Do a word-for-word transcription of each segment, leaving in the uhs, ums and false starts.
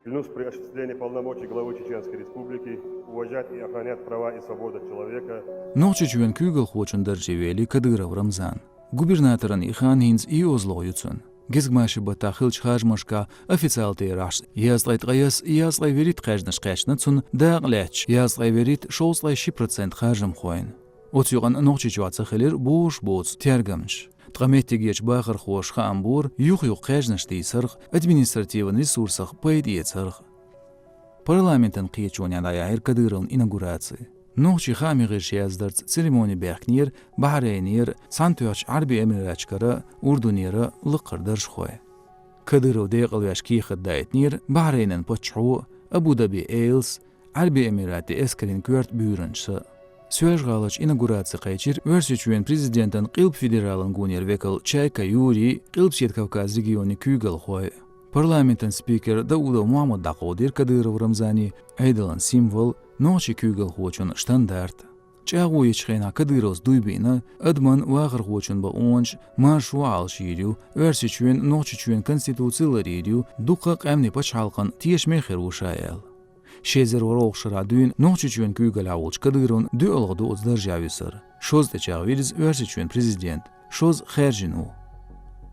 Клянусь при осуществлении полномочий главы Чеченской Республики уважать и охранять права и свободы человека. Нохчийчоьнан куьйгалхочун дарже вели Кадыров Рамзан. Губернаторан и хан хӀинца йоазлугӀа ю цун. Гезгмашин баттахь хиллачу харжамашкахь официалан терахьашца, язткъе ткъаесна, язткъе вуьрхӀитта кхаьжнаш кхаьчна цунна дакъа лаьцначу язткъе вуьрхӀитта, шовзткъе ши процент харжамхойн. Оцу юкъанна Нохчийчохь ца хилира бозуш боцу тергамаш. Ткъа меттигерчу бахархоша хаам бора юх-юха кхаьжнаш тийсарх, административан ресурсах пайда эцарх. Парламентан кхеташонехь дӀаяьхьира Кадыровн инаугураци. Нохчийн хаамийн гӀирсаша яздарца, церемони баьхкинера Бахьрейнера, Цхьаьнатоьхначу Ӏаьрбийн Эмираташкара, Урдунера лакхара даржхой. Кадыров декъалвеш кехат дайтинера Бахьрейнан паччахьо, Абу-Даби эйлас, Ӏаьрбийн Эмиратийн эскарийн коьрта буьйранчаша. Соьлжа-ГӀалахь инаугураци кхайчира Оьрсийчоьнан президентан Къилба федералан гонера векал Чайка Юрий, Къилбаседа Кавказан регионан куьйгалхой. Парламентан спикер Даудов Мухьаммада дӀакховдийра Кадыров Рамзанан Ӏедалан символ, нохчийн куьйгалхочун штандарт. ЧӀагӀо ечу хенахь Кадыровс дуй биъна адаман, вахархочун бакъонаш, маршо Ӏалашйийр ю, Оьрсийчоьнан, Нохчийчоьнан Конституци ларйийр ю, дуккха а къаьмнийн пачхьалкхан тешаме хир ву ша аьлла. Ши эзар ворхӀалгӀачу шарахь дуьйна Нохчийчоьнан куьйгалхочу Кадыровна доьалгӀа ду оцу даржехь висар. Шозза тӀечӀагӀвира иза Оьрсийчоьнан президент, шозза хаьржина ву.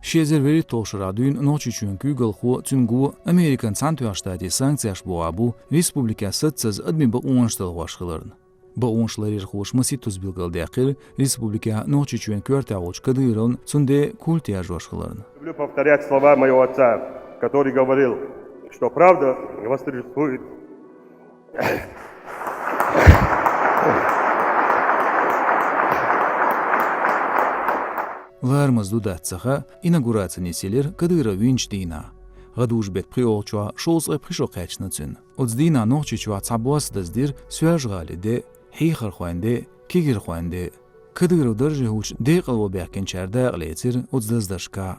Ши эзар вуьрхӀитталгӀачу шарахь дуьйна Нохчийчоьнан куьйгалхо, цуьнан го Американ Цхьаьнатоьхначу Штатийн санкцеш бохьуш бу республикехь саццаза адамийн бакъонаш талхош хиларна. Бакъонаш ларъярхоша масийттаза билгалдаьккхира республикехь Нохчийчоьнан коьртехь волчу Кадыровна, цуьнан ден култе яржош хиларна. Люблю повторять слова моего отца, который говорил, что правда восторжествует. Ларамаза ду-дац ца хаьа, инаугураци нисъелира Кадыров винчу дийнахь. ГӀадужу-беттан пхоьалгӀачохь шовзткъе пхи шо кхаьчна цуьнан. Оцу дийнахь Нохчийчохь цхьа бос даздира Соьлжа-ГӀалин де, хьехархойн де, кегирхойн де. Кадыров дарже хӀуттуш декъалван баьхкинчара дакъа лецира оцу даздашкахь.